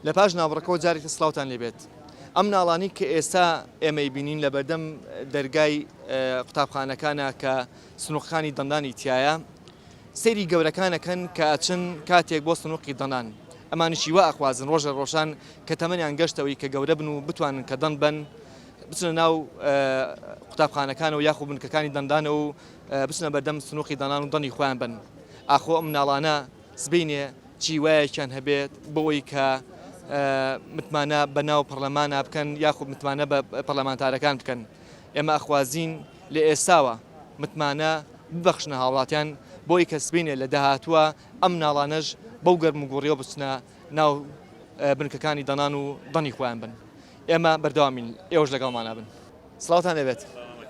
لە پاش ناوبڕەکەوە جارێکی تر سڵاوتان لێبێت. ئەم مناڵانەی کە ئێستا ئێمەی بینین لە بەردەم دەرگای قوتابخانەکانە کە سنوقەکانی دەندانی تایە سەیری گەورەکان ئەکەن کە ئەچن کاتێک بۆ سنوقی دەنان ئەمانیشی وا ئەخوازن ڕۆژ لە ڕۆژان کە تەمەنیان گەشتەوەی کە گەورە بن و بتوانن کە دەن بەن بچنە ناو قوتابخانەکانەوە یاخو بنکەکانی دەندانەوە و بچنە بەردەم سنوقی دەنان و دەنی خۆیان بن ئاخۆ ئەم مناڵانە سبەینێ چی وایەکیان هەبێت بۆ ئەوەی کە متمانە بە ناو پەرلەمانە بکەن یاخود متمانە بە پەرلەمانتارەکان بکەن ئێمە ئەخوازین لە ئێستاوە متمانە ببەخشنە هاوڵاتیان بۆی کە سبەینێ لە داهاتووە ئەم مناڵانەش بەو گەرم و گوڕیەوە بچنە ناو بنکەکانی دەنان و دەنی خۆیان بن ئێمە بەردەوامین ئێوەش لەگەڵمانە بن. سڵاوتان لێبێت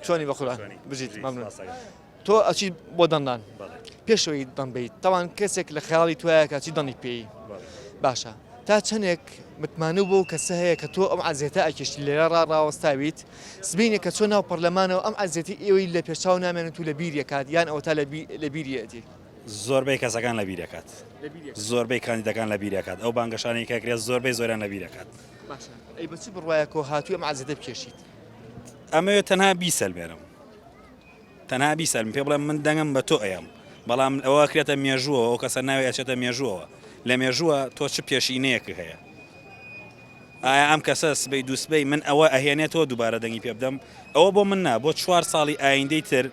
چۆنی بەقوربان بژیت مەمنون. تۆ ئەچیت بۆ دەنگدان پێشەوەی دەنگ بیت تاوان کەسێک لە خەیاڵی توایە کە چی دەنگی پێی باشە تا چەندێک متمانە بۆ کەسە هەیە کە تۆ ئەم عەزێتە ئەکێشتی لێرە ڕا ڕاوەستاویت سبینێ کە چۆ ناو پەرلەمانەوە ئەم عەزێتی ئێوەی لە پێشچاو نامێنێت و لە بیریەکات یان ئەوەتا لە بیریەتی. زۆربەی کەسەکان لە بیرەکات زۆربەی کاندیدەکان لە بیرەکات ئەو بانگەشانەی کە کرێت زۆربەی زۆریان لە بیرەکات. باشە ئەی بە چ بڕوایەکەوە هاتووی ئەم عەزێتە بکێشیت؟ ئەمەوێت تەنها بیسەلمێنم. تەنها بیسەلم پێ بڵێم من دەنگم بە تۆ ئەیەم بەڵام ئەوە ئەکرێتە مێژووەوە ئەو کەسە ناوی ئەچێتە مێژووەوە لە مێژووە تۆ چ پێشینەیەک هەیە ئایا ئەم کەسە سبەی دووسبەی من ئەوە ئەهێنێتەوە دووبارە دەنگی پێ بدەم ئەوە بۆ من نا بۆ چوار ساڵی ئایندەی تر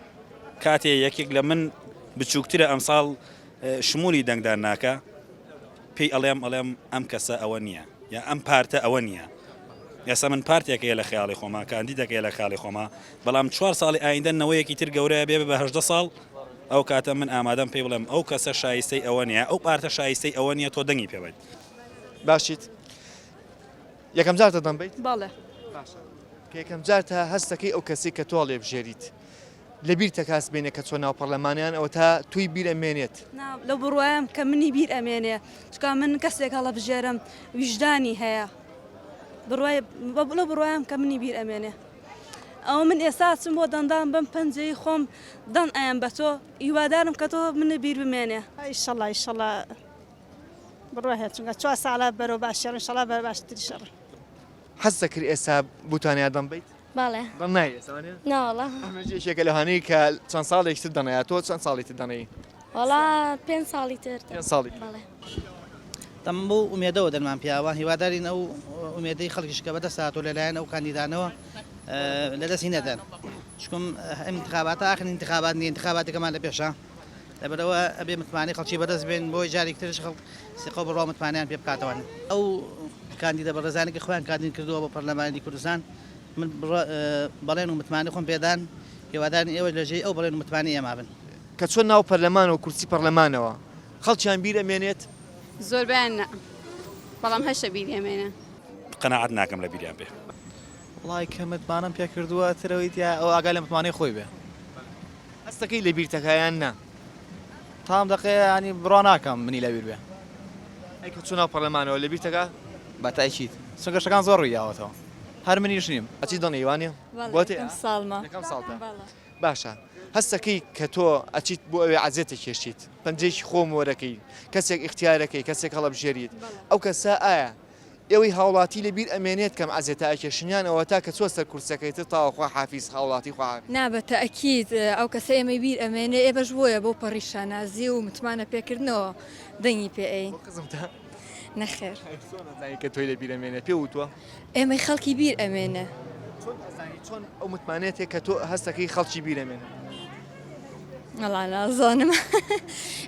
کاتێ یەکێک لە من بچووکترە ئەمساڵ شمولی دەنگدان ناکە پێی ئەڵێم ئەڵێم ئەم کەسە ئەوە نییە یا ئەم پارتە ئەوە نییە ئێستا من پارتێک هەیە لە خەیاڵی خۆما کاندیدێک هەیە لە خەیاڵی خۆما بەڵام چوار ساڵی ئایندە نەوەیەکی تر گەورەیە بێ بە هەژدە ساڵ ئەو کاتە من ئامادەم پێی بڵێم ئەو کەسە شایستەی ئەوە نییە ئەو پارتە شایستەی ئەوە نییە تۆ دەنگی پێ بەیت. باشیت یەکەم جارتە دەنگ بەیت؟ بەڵێ. باشە کە یەکەم جارتە هەستەکەی ئەو کەسەی کە تۆ هەڵیبژێریت لە بیرتە کاس بێنێ کە چۆ ناو پەڕلەمانیان ئەوەتا توی بیر ئەمێنێت. نا لەو بڕوایەم کە منی بیر ئەمێنێ چونکە من کەسێک هەڵەبژێرم ویژدانی هەیە بڕوای لەو بڕوایەم کە منی بیر ئەمێنێ ئەوە من ئێستا چم بۆ دەندان بەم پەنجەی خۆم دەن ئەیەم بە تۆ هیوادارم کە تۆ منی بیر بمێنێ. ئیشەڵا ئیشەڵا بڕوا هەیە چونکە چوار ساڵە بەرەو باشی ڕۆین ئیشەڵا بەرەو باشتریش ئەڕۆین. حەز دەکرد ئێستا بتوانیە دەم بیت؟ بەڵێ. دەم نای ئێستا وانیە؟ ناوەڵا. ئەمەش یەکێکە لەوانەی کە چەند ساڵێکی تر دەنەیە تۆ چەند ساڵی تر دەنەی؟ وەڵا پێنج ساڵی تر. پێنج ساڵی تر. بەڵێ. دەم بەو ئومێدەوە دەنمان پیاوە هیوادارین ئەو ئومێدەی خەڵکیش کە بەدەست هاتووە لەلایەن ئەو کاندیدانەوە لەدەستی نەدەن چکم ئەم انتخاباتە ئاخر انتخابات نیە انتخاباتەکەمان لە پێشە لەبەرئەوە ئەبێ متمانەی خەڵکی بەدەست بێن بۆی جارێکی ترش خەڵک سیقە و بڕوا و متمانەیان پێ بکاتەوە. ئەو کاندیدە بەڕێزانەی کە خۆیان کاندید کردووە بۆ پەرلەمانی کوردستان من بەڵێن و متمانەی خۆم پێدان هیوادارین ئێوەش لە جێی ئەو بەڵێن و متمانەی ئێمە بن. کە چۆن ناو پەرلەمانەوە کورسی پەرلەمانەوە خەڵکیان بیر ئەمێنێت؟ زۆربەیان نا بەڵام هەشە بیری ئەمێنێ. قەناعەت ناکەم لە بیریان بێ. وەڵای کە متمانەم پێ کردووە تر ئەوەی تیا ئەو ئاگای لە متمانەی خۆی بێ. هەستەکەی لە بیرتەکا یان نا؟ تام دەقەیە یانی بڕوا ناکەم منی لە بیر بێ. ئەی کە چوو ناو پەڕلەمانەوە لە بیرتەکا؟ بە تەئکید چونکە شتەکان زۆر ڕووی یاوەتەوە هەر منیش نیم. ئەچی دەنگی وانیە؟ بەڵێ بۆتێ؟ یەکەم ساڵمە. یەکەم ساڵتە بەڵێ. باشە هەستەکەی کە تۆ ئەچیت بۆ ئەوێ عەزێتە کێشیت پەنجەیەکی خۆم وەرەکەی کەسێک ئیختیارەکەی کەسێک هەڵەبژێریت ئەو کەسە ئایا ئێوەی هاوڵاتی لە بیر ئەمێنێت کەم عەزێتە ئەکێشن یان ئەوەتا کە چوە سەر کورسەکەی تر تاوە خوا حافیز هاوڵاتی خوا حافیز. نا بە تەئکید ئەو کەسە ئێمەی بیر ئەمێنێ ئێمەش بۆیە بەو پەڕی شانازی و متمانە پێکردنەوە دەنگی پێ ئەین. بۆ خزمتە؟ نەخێر. ئەی چۆن ئەزانی کە تۆی لە بیر ئەمێنێ پێ وتوە؟ ئێمەی خەڵکی بیر ئەمێنێ. چۆن ئەزانی چۆن ئەو متمانەیەت هەیە کە تۆ هەستەکەی خەڵکی بیر ئەمێنێ؟ وەڵا نازانم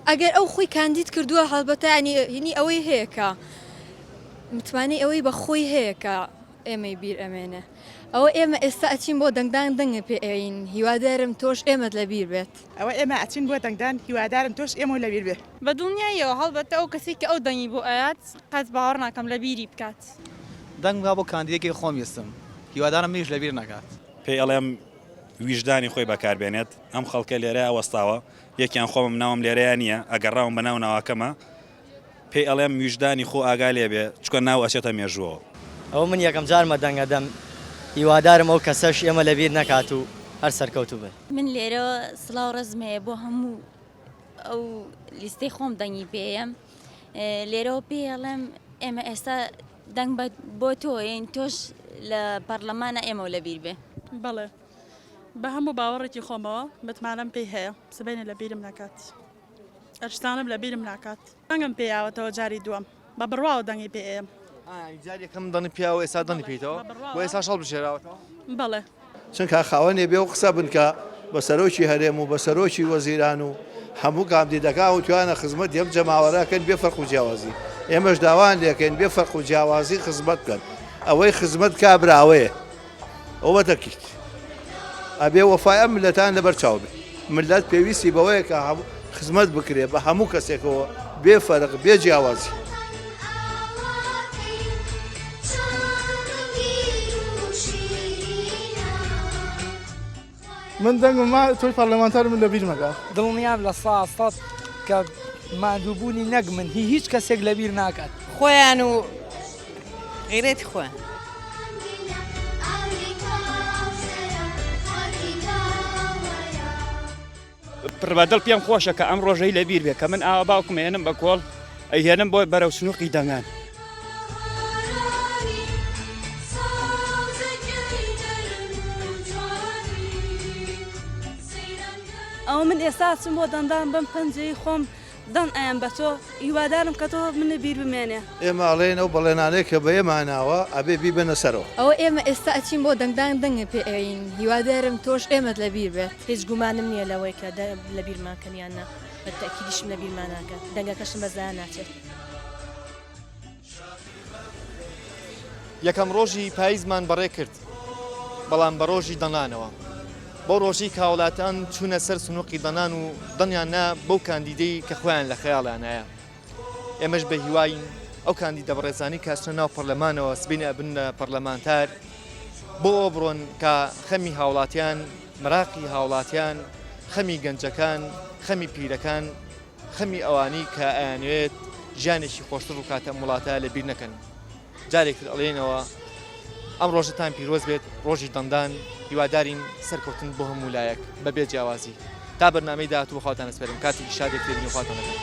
ئەگەر ئەو خۆی کاندید کردووە هەڵبەتە یانی هینی ئەوەی هەیە کە متمانەی ئەوەی بە خۆی هەیە کە ئێمەی بیر ئەمێنێ ئەوە ئێمە ئێستا ئەچین بۆ دەنگدان دەنگە پێ ئەین هیوادارم تۆش ئێمەت لە بیر بێت. ئەوە ئێمە ئەچین بۆ دەنگدان هیوادارم تۆش ئێمەو لە بیر بێ. بە دڵنیاییەوە هەڵبەتە ئەو کەسەی کە ئەو دەنگی بۆ ئەیات قەت باوەڕ ناکەم لە بیری بکات. دەنگ با بۆ کاندیدێکی خۆم ویستم هیوادارم منیش لە بیر نەکات. پێی ئەڵێم ویژدانی خۆی بەکار بێنێت ئەم خەڵکە لێرەیا وەستاوە یەکیان خۆمم ناوم لێرەیا نییە ئەگەڕاوم بەناو ناوەکەمە پێی ئەڵێم ویژدانی خۆ ئاگا لێ بێ چونکە ناو ئەچێتە مێژووەوە. ئەوە من یەکەم جارمە دەنگ ئەدەم هیوادارم ئەو کەسەش ئێمە لەبیر نەکات و هەر سەرکەوتوو بن. من لێرەوە سڵاو ڕێزم هەیە بۆ هەموو ئەو لیستەی خۆم دەنگی پێیەم لێرەوە پێی ئەڵێم ئێمە ئێستا. دەنگ بە بۆ تۆ یین تۆش لە پەرلەمانە ئێمەو لەبیر بێ. بەڵێ بە هەموو باوەڕێکی خۆمەوە متمانەم پێی هەیە سبەینێ لەبیرم نەکات ئەشزانم لەبیرم ناکات دەنگم پێ یاوەتەوە جاری دووەم بە بڕواوە دەنگی پێ ئەیەم. جاری یەکەم دەنگی پیاوە ئێستا دەنگی پێیتەوە بۆ ئێستاش هەڵبژێراوەتەوە؟ بەڵێ. چونکا خاوەنێ بێ و قسە بن کە بە سەرۆکی هەرێم و بە سەرۆکی وەزیران و هەموو کاندیدەکان وتویانە خزمەتی ئەم جەماوەرە ئەکەن بێ فەرق و جیاوازی ئێمەش داوایان لێکەین بێ فەرق و جیاوازی خزمەت بکەن ئەوەی خزمەت کا براوەیە ئەوە دەکیت ئەبێ وەفای ئەم ملەتان لەبەر چاو بێ ملەت پێویستی بەوەیە کە خزمەت بکرێ بە هەموو کەسێکەوە بێ فەرق بێ جیاوازی. من دەنگم ما تۆی پەرلەمانتار من لەبیر مەکە. دڵنیام 100% کە ماندووبوونی نەک من هی هیچ کەسێک لەبیر ناکات. خۆیان و غیرەتی خۆیان. پڕ بە دڵ پێم خۆشە کە ئەم ڕۆژەی لە بیر بێ کە من ئاوا باوکم ئەیەنم بە کۆڵ ئەیهێنم بۆ بەرەو سنووقی دەنگان. ئەوە من ئێستا ئەچم بۆ دەنگدان بەم پەنجەی خۆم دەنگ ئەیەم بە تۆ هیوادارم کە تۆ منت بیر بمێنێ. ئێمە ئەڵێین ئەو بەڵێنانەی کە بە ئێمە ناوە ئەبێ بیبەنە سەرەوە. ئەوە ئێمە ئێستا ئەچین بۆ دەنگدان دەنگت پێ ئەیەین هیوادارم تۆش ئێمەت لەبیر بێت. هیچ گومانم نییە لەوەی کە لەبیرمان کەن یان نا، بە تەئکیدیشم لەبیرمان ناکەن، دەنگەکەشم بە زایە ناچێت. یەکەم ڕۆژی پاییزمان بەڕێ کرد، بەڵام بە ڕۆژی دەنگانەوە. بەو ڕۆژەی کە هاوڵاتان چوونە سەر سنووقی دەنگان و دەنگیان نا بەو کاندیدەی کە خۆیان لە خەیاڵیانایە. ئێمەش بە هیواین ئەو کاندیدە بەڕێزانەی کە ئەچنە ناو پەرلەمانەوە سبەینێ ئەبنە پەرلەمانتار بۆ ئەوە بڕۆن کە خەمی هاوڵاتیان، مەراقی هاوڵاتیان، خەمی گەنجەکان، خەمی پیرەکان، خەمی ئەوانەی کە ئەیانەوێت ژیانێکی خۆشتر ڕووکاتە ئەم وڵاتە لە بیر نەکەن. جارێکتر ئەڵێینەوە ئەم ڕۆژەتان پیرۆز بێت ڕۆژی دەنگدان هیوادارین سەرکەوتن بۆ هەموو لایەک بە بێ جیاوازی تا بەرنامەی داهاتوو بەخواتان ئەسپێرم کاتێکی شادێک تێبینی خواتان دەکەم.